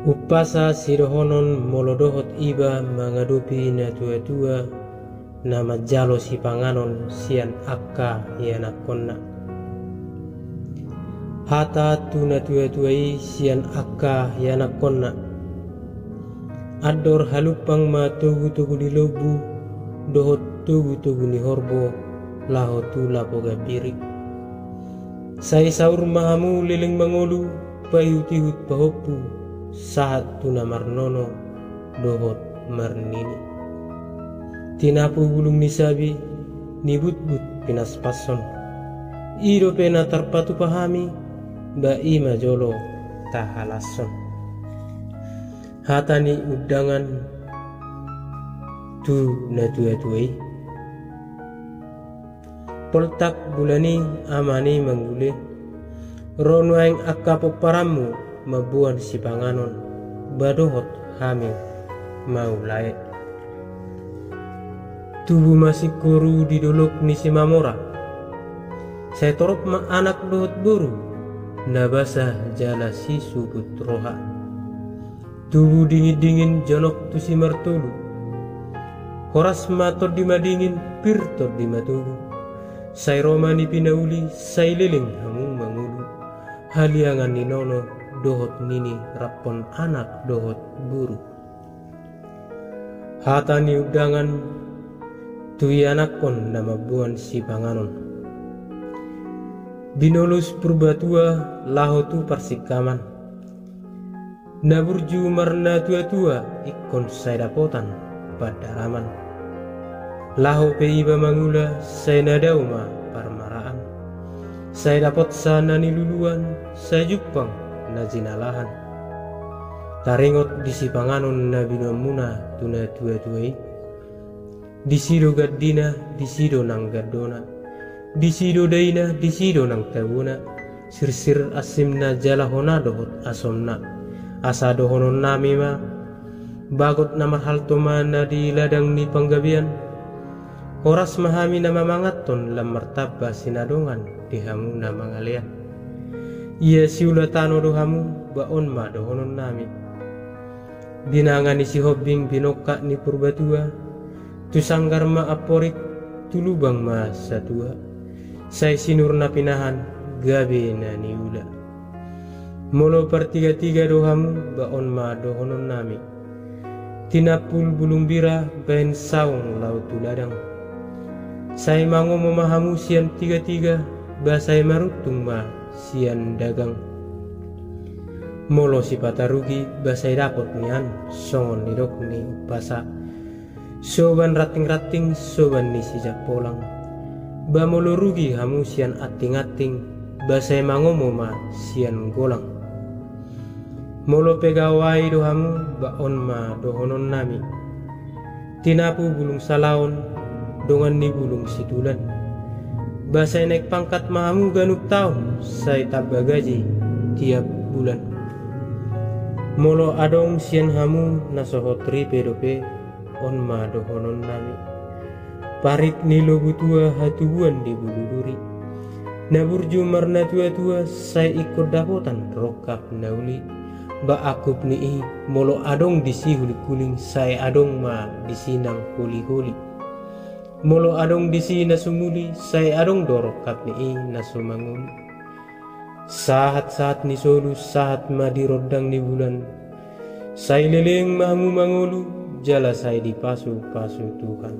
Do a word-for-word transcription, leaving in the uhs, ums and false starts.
Umpasa sidohonon molo dohot iba mangadopi na tua-tua na manjalo sipanganon sian angka ianakkonna. Hata tu na tua-tua i sian angka ianakkonna. Andor halumpang ma togu-togu ni lombu dohot togu-togu ni horbo laho tu lapo gambiri. Sai saur ma hamu leleng mangolu, paihut-ihut pahompu sahat tu na marnono dohot marnini. Tinapu bulung ni sabi, nibutbut pinaspashon. I dope na tarpatupa hami, ba i ma jolo tahalashon. Hata ni undangan tu na tua-tua i. Poltak bulan i, Ama ni manggule, ro nuaeng angka pomparanmu mamboan sipanganon, ba dohot hami maulae. Tubu ma singkoru di dolok ni Simamora. Sai torop ma anak dohot boru, na basa jala sisuput roha. Tubu dingin-dingin jonok tu simartolu. Horas ma tondi madingin, pir tondi matogu. Sai ro ma ni pinauli, sai leleng hamu mangolu. Haliangan ni nono dohot nini, raphon anak dohot boru. Hata ni undangan tu ianakkon na mamboan sipanganon. Binolos Purbatua laho tu parsingkaman. Na burju marnatua-tua ingkon sai dapotan pandaraman. Laho pe iba mangula sai na dao ma parmaraan. Sai dapotsa na niluluan, sai jumpang na jinalahan. Taringot di sipanganon na binoanmuna tu na tua-tua i. Disi do gandina, disi do nang gandona. Disi do daina, disi do nang tabona. Sirsir ansimna jala hona dohot asomna. Asa dohononnami ma, bagot na marhalto ma na di ladang ni panggabean. Horas ma hami na mamangathon, lam martamba sinadongan di hamu na mangalean. Ia siula tano do hamu, ba on ma dohononnami. Binanga ni Sihombing, binongkak ni Purbatua, tu sanggar ma amporik, tu lubang ma satua. Sai sinur na pinahan, gabe na niula. Molo partiga-tiga do hamu, ba on ma dohononnami. Tinampul bulung bira, bahen saung laho tu ladang. Sai mangomo ma hamu sian tiga-tiga, ba sai maruntung ma sian dagang. Molo sipata rugi, ba sai dapot nian, songon nidok ni umpasa. Soban ranting-ranting, soban ni sijampolang. Ba molo rugi hamu sian anting-anting, ba sai mangomo ma sian golang. Molo pe gaoai do hamu, ba on ma dohononnami. Tinapu bulung salaon, dongan ni bulung situlan. Ba sai naik pangkat ma hamu ganup taon, sai tamba gaji tiap bulan. Molo adong sian hamu na sohot ripe dope, on ma dohononnami. Parik ni lobu tua, hatubuan di bulu duri. Na burju marnatua-tua, sai ingkon dapotan rongkap na uli. Ba angkup ni i, molo adong disi huling-huling, sai adong ma disi nang holi-holi. Molo adong disi na sumuli, sai adong do rongkap ni i na sumanguli. Sahat-sahat ni solu, sahat ma di rondang ni bulan. Sai leleng ma hamu mangolu, jala sai dipasu-pasu Tuhan.